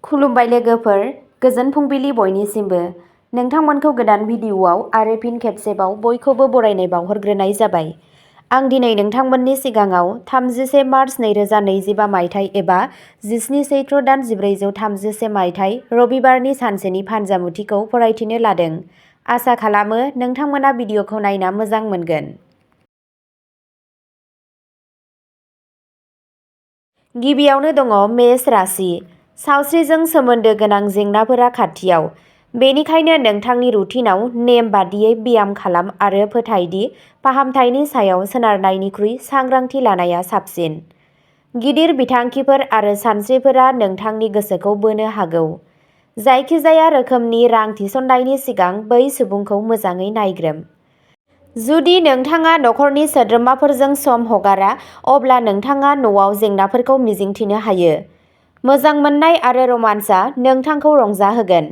खुलुमबाय लोगोफोर, गोजोन फुंबिलि बयनिसिमबो। नोंथांमोनखौ गोदान भिडिअ'आव आरो फिन खेबसेबाव बयखौबो बरायनाय बावहरग्रोनाय जाबाय। आं दिनै नोंथांमोननि सिगाङाव 31 मार्च 2025 मायथाइ एबा 17 चैत्र दान 1431 मायथाइ रबिबारनि सानसेनि फानजामुथिखौ फरायथिनो लादों। आसा खालामो नोंथांमोना भिडिअ'खौ नायना मोजां मोनगोन। गिबियावनो दङ मेष राशि। सावस्रिजों सोमोन्दो गोनां जेंनाफोरा खाथियाव। बेनिखायनो नोंथांनि रुटिनआव नेम बादियै ब्याम खालाम आरो फोथाय दि फाहामथायनि सायाव सोनारनायनिख्रुइ सांग्रांथि लानाया साबसिन। गिदिर बिथांखिफोर आरो सानस्रिफोरा नोंथांनि गोसोखौ बोनो हागौ। जायखिजाया रोखोमनि रां थिसननायनि सिगां बै सुबुंखौ मोजाङै नायग्रोम। जुदि नोंथाङा नखरनि सोद्रोमाफोरजों सम हगारा, अब्ला नोंथाङा न'आव जेंनाफोरखौ मिजिंथिनो हायो। मोजां मोननाय आरो रमान्सआ नोंथांखौ रंजाहोगोन।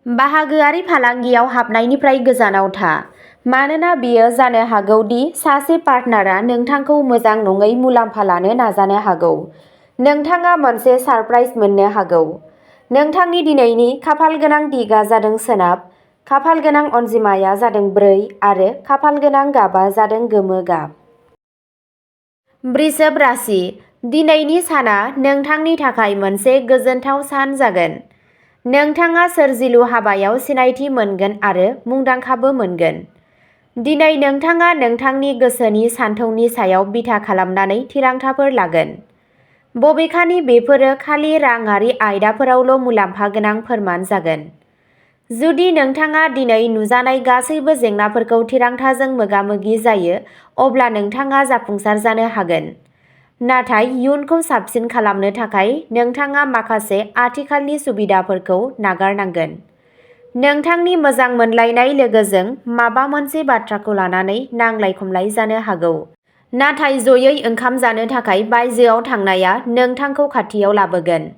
बाहागोआरि फालांगियाव हाबनायनिफ्राय गोजानाव था, मानोना बेयो जानो हागौ दि सासे पार्टनारआ नोंथांखौ मोजां नङै मुलाम्फा लानो नाजानो हागौ। नोंथाङा मोनसे सारप्राइज मोननो हागौ। नोंथांनि दिनैनि खाफालगोनां दिगआ जादों सोनाब, खाफालगोनां अनजिमाया जादों 4 आरो खाफालगोनां गाबआ जादों गोमो गाब। वृषभ राशि। दिनैनि साना नोंथांनि थाखाय मोनसे गोजोनथाव सान जागोन। नोंथाङा सोरजिलु हाबायाव सिनायथि मोनगोन आरो मुंदांखाबो मोनगोन। दिनै नोंथाङा नोंथांनि गोसोनि सानथौनि सायाव बिथा खालामनानै थिरांथाफोर लागोन। बबेखानि बेफोरो खालि राङारि आयदाफोरावल' मुलाम्फा गोनां फोरमान जागोन। जुदि नोंथाङा दिनै नुजानाय गासैबो जेंनाफोरखौ थिरांथाजों मोगा-मोगि जायो, अब्ला नोंथाङा जाफुंसार जानो हागोन। नाथाय इयुनखौ साबसिन खालामनो थाखाय नोंथाङा माखासे आथिखालनि सुबिदाफोरखौ नागारनांगोन। नोंथांनि मोजां मोनलायनाय लोगोजों माबा मोनसे बाथ्राखौ लानानै नांलाय-खमलाय जानो हागौ। नाथाय जयै ओंखाम जानो थाखाय बायजोआव थांनाया नोंथांखौ खाथियाव लाबोगोन।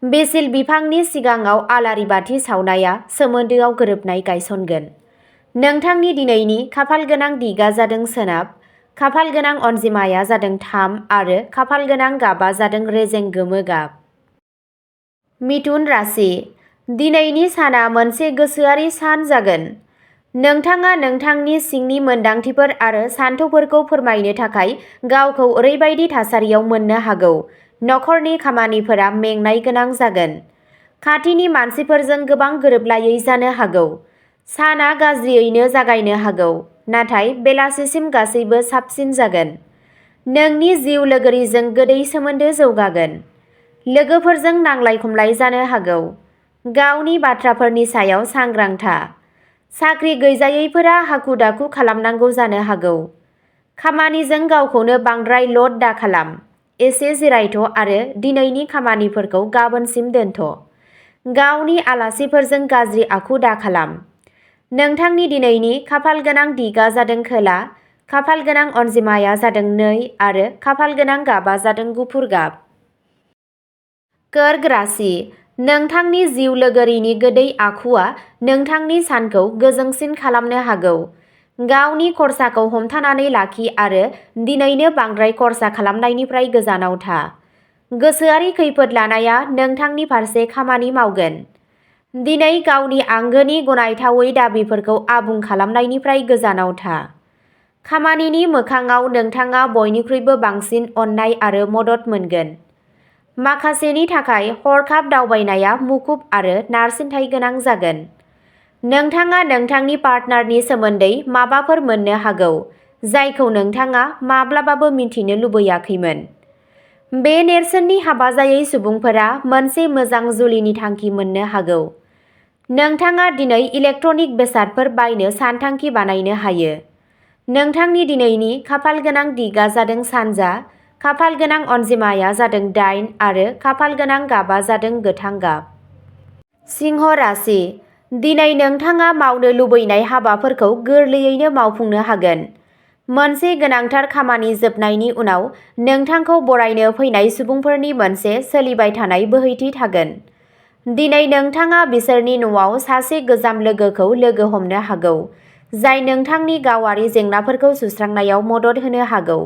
बेसिल बिफांनि सिगाङाव आलारि बाथि सावनाया सोमोन्दोआव गोरोबनाय गायसनगोन। नोंथांनि दिनैनि खाफालगोनां दिगआ जादों सोनाब, खाफालगोनां अनजिमाया जादों 3 आरो खाफालगोनां गाबआ जादों रेजें गोमो गाब। मिथुन राशि। दिनैनि साना मोनसे गोसोआरि सान जागोन। नोंथाङा नोंथांनि सिंनि मोनदांथिफोर आरो सानथौफोरखौ फोरमायनो थाखाय गावखौ ओरैबायदि थासारियाव मोननो हागौ। नखरनि खामानिफोरा मेंनाय गोनां जागोन। खाथिनि मानसिफोरजों गोबां गोरोबलायै जानो हागौ। साना गाज्रियैनो जागायनो हागौ, नाथाय बेलासिसिम गासैबो साबसिन जागोन। नोंनि जिउ लोगोरिजों गोदै सोमोन्दो जौगागोन। लोगोफोरजों नांलाय-खमलाय जानो हागौ। गावनि बाथ्राफोरनि सायाव सांग्रां था। साख्रि गैजायैफोरा हाखु-दाखु खालामनांगौ जानो हागौ। खामानिजों गावखौनो बांद्राय ल'ड दाखालाम। एसे जिरायथ' आरो दिनैनि खामानिफोरखौ गाबोनसिम दोनथ'। गावनि आलासिफोरजों गाज्रि आखु दाखालाम। नोंथांनि दिनैनि खाफालगोनां दिगआ जादों खोला, खाफालगोनां अनजिमाया जादों 2 आरो खाफालगोनां गाबआ जादों गुफुर गाब। कर्क राशि। नोंथांनि जिउ लोगोरिनि गोदै आखुआ नोंथांनि सानखौ गोजोंसिन खालामनो हागौ। गावनि खरसाखौ हमथानानै लाखि आरो दिनैनो बांद्राय खर्सा खालामनायनिफ्राय गोजानाव था। गोसोआरि खैफोद लानाया नोंथांनि फारसे खामानि मावगोन। दिनै गावनि आंगोनि गनायथावै दाबिफोरखौ आबुं खालामनायनिफ्राय गोजानाव था। खामानिनि मोखाङाव नोंथाङा बयनिख्रुइबो बांसिन अननाय आरो मदद मोनगोन। माखासेनि थाखाय हरखाब दावबायनाया मुखुब आरो नारसिनथाय गोनां जागोन। नोंथाङा नोंथांनि पार्टनारनि सोमोन्दै माबाफोर मोननो हागौ, जायखौ नोंथाङा माब्लाबाबो मिन्थिनो लुबैयाखैमोन। बे नेरसोननि हाबा जायै सुबुंफोरा मोनसे मोजां जुलिनि थांखि मोननो हागौ। नोंथाङा दिनै इलेक्ट्रनिक बेसादफोर बायनो सानथांखि बानायनो हायो। नोंथांनि दिनैनि खाफालगोनां दिगआ जादों सानजा, खाफालगोनां अनजिमाया जादों 8 आरो खाफालगोनां गाबआ जादों गोथां गाब। सिंह राशि। दिनै नोंथाङा मावनो लुबैनाय हाबाफोरखौ गोरलैयैनो मावफुंनो हागोन। मोनसे गोनांथार खामानि जोबनायनि उनाव नोंथांखौ बरायनो फैनाय सुबुंफोरनि मोनसे सोलिबाय थानाय बोहैथि थागोन। दिनै नोंथाङा बिसोरनि न'आव सासे गोजाम लोगोखौ लोगो हमनो हागौ, जाय नोंथांनि गावारि जेंनाफोरखौ सुस्रांनायाव मदद होनो हागौ।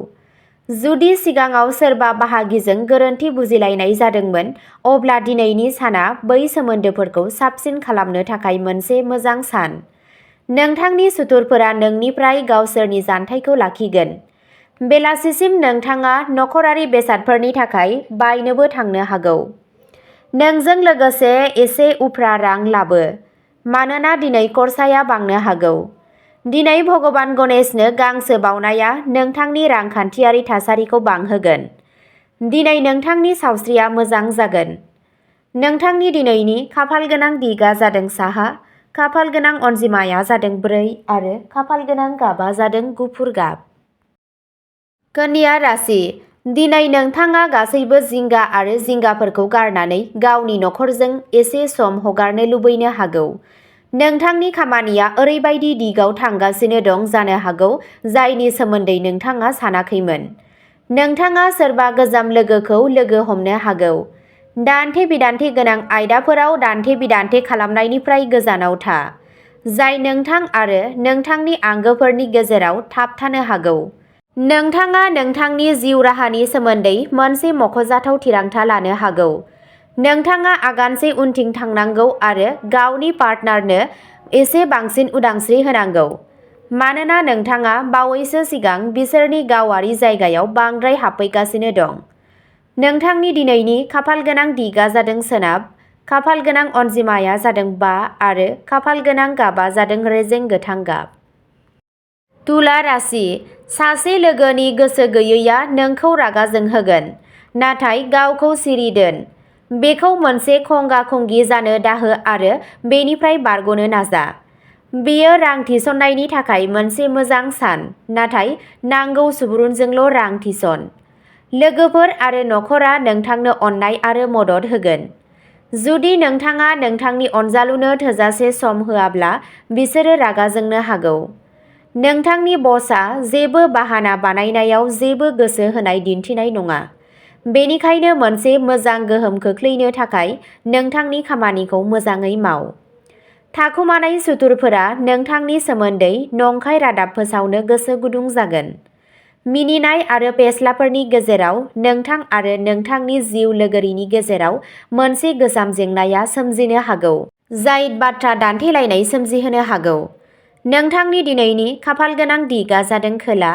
जुदि सिगाङाव सोरबा बाहागिजों गोरोन्थि बुजिलायनाय जादोंमोन, अब्ला दिनैनि साना बै सोमोन्दोफोरखौ साबसिन खालामनो थाखाय मोनसे मोजां सान। नोंथांनि सुथुरफोरा नोंनिफ्राय गावसोरनि जानथायखौ लाखिगोन। बेलासिसिम नोंथाङा नखरारि बेसादफोरनि थाखाय बायनोबो थांनो हागौ। नोंजों लोगोसे एसे उफ्रा रां लाबो, मानोना दिनै खरसाया बांनो हागौ। दिनै भगबान गणेशनो गांसो बावनाया नोंथांनि रांखान्थियारि थासारिखौ बांहोगोन। दिनै नोंथांनि सावस्रिया मोजां जागोन। नोंथांनि दिनैनि खाफालगोनां दिगा जादों साहा, खाफालगोनां अनजिमाया जादों 4 आरो खाफालगोनां गाबा जादों गुफुर गाब। कन्या राशि, दिनै नोंथाङा गासैबो जिंगा आरो जिंगाफोरखौ गारनानै गावनि नखरजों एसे सम हगारनो लुबैनो हागौ। नोंथांनि खामानिया ओरैबायदि दिगाव थांगासिनो दं जानो हागौ जायनि सोमोन्दै नोंथाङा सानाखैमोन। नोंथाङा सोरबा गोजाम लोगोखौ लोगो हमनो हागौ। दान्थे-बिदान्थे गोनां आयदाफोराव दान्थे-बिदान्थे खालामनायनिफ्राय गोजानाव था, जाय नोंथां आरो नोंथांनि आंगोफोरनि गेजेराव थाबथानो हागौ। नोंथाङा नोंथांनि जिउ राहानि सोमोन्दै मोनसे मख'जाथाव थिरांथा लानो हागौ। नोंथाङा आगानसे उनथिं थांनांगौ आरो गावनि पार्टनारनो एसे बांसिन उदांस्रि होनांगौ, मानोना नोंथाङा बावैसो सिगां बिसोरनि गावारि जायगायाव बांद्राय हाबफैगासिनो दं। नोंथांनि दिनैनि खाफालगोनां दिगा जादों सोनाब, खाफालगोनां अनजिमाया जादों 5 आरो खाफालगोनां गाबा जादों रेजें गोथां गाब। तुला राशि, सासे लोगोनि गोसो गैयैआ नोंखौ रागा जोंहोगोन, नाथाय गावखौ सिरि दोन। बेखौ मोनसे खंगा-खंगि जानो दाहो आरो बेनिफ्राय बारग'नो नाजा। बेयो रां थिसननायनि थाखाय मोनसे मोजां सान, नाथाय नांगौ सुबुरुनजोंल' रां थिसन। लोगोफोर आरो नखरा नोंथांनो अननाय आरो मदद होगोन। जुदि नोंथाङा नोंथांनि अनजालुनो थोजासे सम होआब्ला बिसोरो रागा जोंनो हागौ। नोंथांनि बसआ जेबो बाहाना बानायनायाव जेबो गोसो होनाय दिन्थिनाय नङा, बेनिखायनो मोनसे मोजां गोहोम खोख्लैनो थाखाय नोंथांनि खामानिखौ मोजाङै माव। थाखुमानाय सुथुरफोरा नोंथांनि सोमोन्दै नंखाय रादाब फोसावनो गोसो गुदुं जागोन। मिनिनाय आरो फेस्लाफोरनि गेजेराव नोंथां आरो नोंथांनि जिउ लोगोरिनि गेजेराव मोनसे गोजाम जेंनाया सोमजिनो हागौ, जाय बाथ्रा दान्थेलायनाय सोमजिहोनो हागौ। नोंथांनि दिनैनि खाफालगोनां दिगा जादों खोला,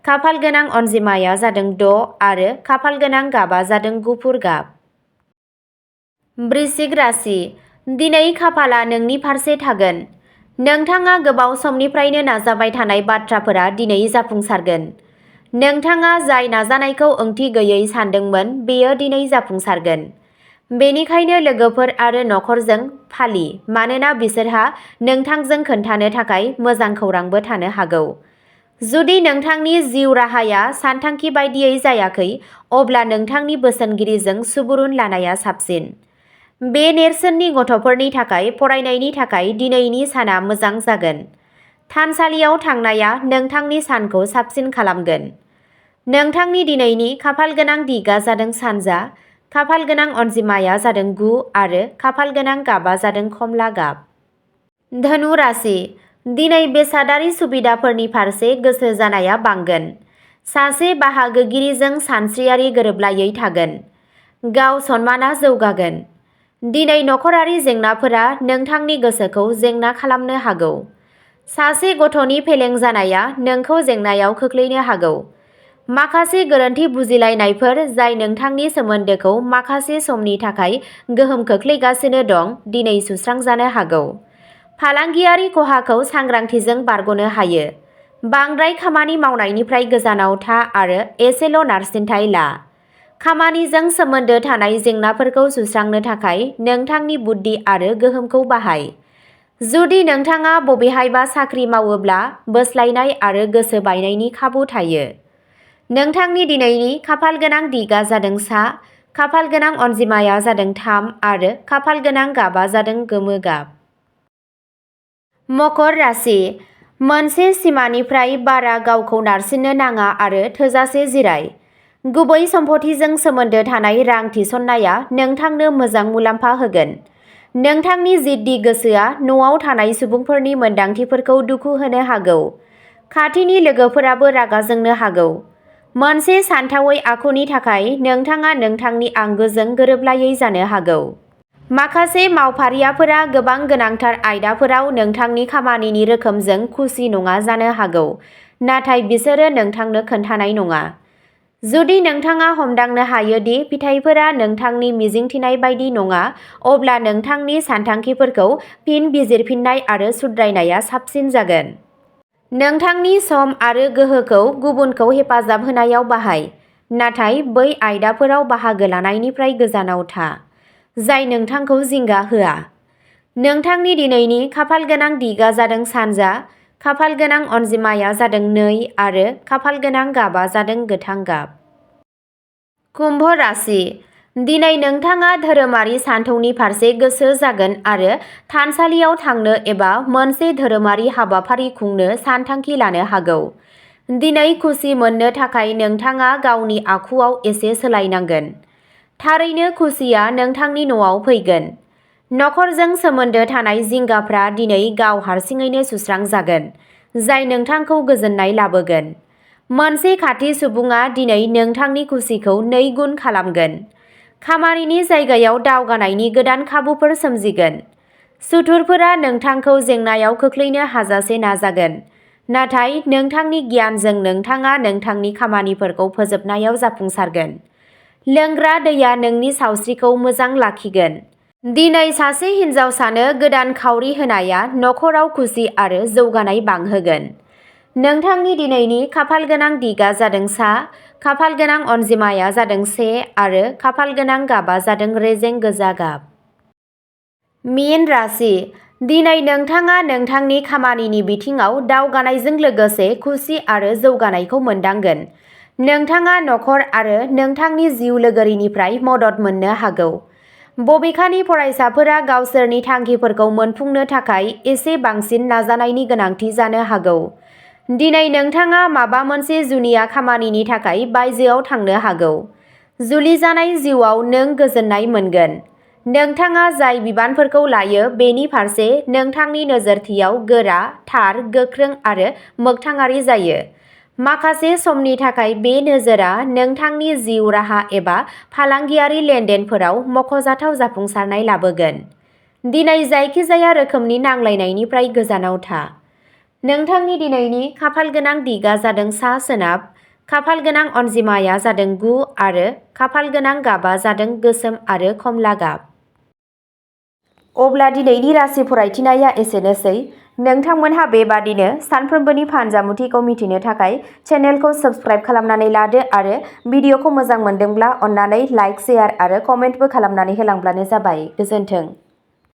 खाफालगोनां अनजिमाया जादों 6 आरो खाफालगोनां गाबा जादों गुफुर गाब। वृश्चिक राशि, दिनै खाफालआ नोंनि फारसे थागोन। नोंथाङा गोबाव समनिफ्रायनो नाजाबाय थानाय बाथ्राफोरा दिनै जाफुंसारगोन। नोंथाङा जाय नाजानायखौ ओंथि गैयै सानदोंमोन बेयो दिनै जाफुंसारगोन। बेनिखायनो लोगोफोर आरो नखरजों फालि, मानोना बिसोरहा नोंथांजों खोन्थानो थाखाय मोजां खौरांबो थानो हागौ। जुदि नोंथांनि जिउ राहाया सानथांखि बायदियै जायाखै, अब्ला नोंथांनि बोसोनगिरिजों सुबुरुन लानाया साबसिन। बे नेरसोननि गथ'फोरनि थाखाय फरायनायनि थाखाय दिनैनि साना मोजां जागोन। थानसालियाव थांनाया नोंथांनि सानखौ साबसिन खालामगोन। नोंथांनि दिनैनि खाफालगोनां दिगा जादों सानजा, खाफालगोनां अनजिमाया जादों 9 आरो खाफालगोनां गाबा जादों खमला गाब। धनु राशि, दिनै बेसादारि सुबिदाफोरनि फारसे गोसो जानाया बांगोन। सासे बाहागोगिरिजों सानस्रियारि गोरोबलायै थागोन। गाव सनमानआ जौगागोन। दिनै नखरारि जेंनाफोरा नोंथांनि गोसोखौ जेंना खालामनो हागौ। सासे गथ'नि फेलें जानाया नोंखौ जेंनायाव खोख्लैनो हागौ। माखासे गोरोन्थि बुजिलायनायफोर जाय नोंथांनि सोमोन्दोखौ माखासे समनि थाखाय गोहोम खोख्लैगासिनो दं, दिनै सुस्रांजानो हागौ। फालांगियारि खहाखौ सांग्रांथिजों बारग'नो हायो। बांद्राय खामानि मावनायनिफ्राय गोजानाव था आरो एसेल' नारसिनथाय ला। खामानिजों सोमोन्दो थानाय जेंनाफोरखौ सुस्रांनो थाखाय नोंथांनि बुद्धि आरो गोहोमखौ बाहाय। जुदि नोंथाङा बबेहायबा साख्रि मावोब्ला बोस्लायनाय आरो गोसो बायनायनि खाबु थायो। नोंथांनि दिनैनि खाफालगोनां दिगा जादों सा, खाफालगोनां अनजिमाया जादों 3 आरो खाफालगोनां गाबा जादों गोमो गाब। मकर राशि, मोनसे सिमानिफ्राय बारा गावखौ नारसिननो नाङा आरो थोजासे जिराय। गुबै सम्फथिजों सोमोन्दो थानाय रां थिसननाया नोंथांनो मोजां मुलाम्फा होगोन। नोंथांनि जिद्दि गोसोआ न'आव थानाय सुबुंफोरनि मोनदांथिफोरखौ दुखु होनो हागौ। खाथिनि लोगोफोराबो रागा जोंनो हागौ। मोनसे सानथावै आखुनि थाखाय नोंथाङा नोंथांनि आंगोजों गोरोबलायै जानो हागौ। माखासे मावफारियाफोरा गोबां गोनांथार आयदाफोराव नोंथांनि खामानिनि रोखोमजों खुसि नङा जानो हागौ, नाथाय बिसोरो नोंथांनो खोन्थानाय नङा। जुदि नोंथाङा हमदांनो हायो दि फिथायफोरा नोंथांनि मिजिंथिनाय बायदि नङा, अब्ला नोंथांनि सानथांखिफोरखौ फिन बिजिरफिननाय आरो सुद्रायनाया साबसिन जागोन। नोंथांनि सम आरो गोहोखौ गुबुनखौ हेफाजाब होनायाव बाहाय, नाथाय बै आयदाफोराव बाहागो लानायनिफ्राय गोजानाव था, जाय नोंथांखौ जिंगा होआ। नोंथांनि दिनैनि खाफालगोनां दिगा जादों सानजा, खाफालगोनां अनजिमाया जादों 2 आरो खाफालगोनां गाबा जादों गोथां गाब। कुम्भ राशि। दिनै नोंथाङा धोरोमारि सानथौनि फारसे गोसो जागोन आरो थानसालियाव थांनो एबा मोनसे धोरोमारि हाबाफारि खुंनो सानथांखि लानो हागौ। दिनै खुसि मोननो थाखाय नोंथाङा गावनि आखुआव एसे सोलायनांगोन। थारैनो खुसिया नोंथांनि न'आव फैगोन। नखरजों सोमोन्दो थानाय जिंगाफ्रा दिनै गाव हारसिङैनो सुस्रांजागोन, जाय नोंथांखौ गोजोननाय लाबोगोन। मोनसे खाथि सुबुङा दिनै नोंथांनि खुसिखौ 2 गुन खालामगोन। खामानिनि जायगायाव दावगानायनि गोदान खाबुफोर सोमजिगोन। सुथुरफोरा नोंथांखौ जेंनायाव खोख्लैनो हाजासे नाजागोन, नाथाय नोंथांनि गियानजों नोंथाङा नोंथांनि खामानिफोरखौ फोजोबनायाव जाफुंसारगोन। लोंग्रा दैया नोंनि सावस्रिखौ मोजां लाखिगोन। दिनै सासे हिनजावसानो गोदान खावरि होनाया नखराव खुसि आरो जौगानाय बांहोगोन। नोंथांनि दिनैनि खाफालगोनां दिगा जादों सा, खाफालगोनां अनजिमाया जादों 1 आरो खाफालगोनां गाबा जादों रेजें गोजा गाब। मीन राशि। दिनै नोंथाङा नोंथांनि खामानिनि बिथिङाव दावगानायजों लोगोसे खुसि आरो जौगानायखौ मोनदांगोन। नोंथाङा नखर आरो नोंथांनि जिउ लोगोरिनिफ्राय मदद मोननो हागौ। बबेखानि फरायसाफोरा गावसोरनि थांखिफोरखौ मोनफुंनो थाखाय एसे बांसिन नाजानायनि गोनांथि जानो हागौ। दिनै नोंथाङा माबा मोनसे जुनिया खामानिनि थाखाय बायजोआव थांनो हागौ। जुलि जानाय जिउआव नों गोजोननाय मोनगोन। नोंथाङा जाय बिबानफोरखौ लायो बेनि फारसे नोंथांनि नोजोरथियाव गोरा, थार, गोख्रों आरो मोगथाङारि जायो। माखासे समनि थाखाय बे नोजोरआ नोंथांनि जिउ राहा एबा फालांगियारि लेनदेनफोराव मख'जाथाव जाफुंसारनाय लाबोगोन। दिनै जायखिजाया रोखोमनि नांलायनायनिफ्राय गोजानाव था। नोंथांनि दिनैनि खाफालगोनां दिगा जादों सा-सोनाब, खाफालगोनां अनजिमाया जादों 9 आरो खाफालगोनां गाबा जादों गोसोम आरो खमला गाब। अब्ला दिनैनि राशि फरायथिनाया एसेनोसै। नोंथांमोनहा बेबादिनो सानफ्रोमबोनि फानजामुथिखौ मिथिनो थाखाय चेनेलखौ साबस्क्राइब खालामनानै लादो आरो भिडिअखौ मोजां मोनदोंब्ला अन्नानै लाइक, शेयार आरो कमेन्टबो खालामनानै होलांब्लानो जाबाय। गोजोन्थों।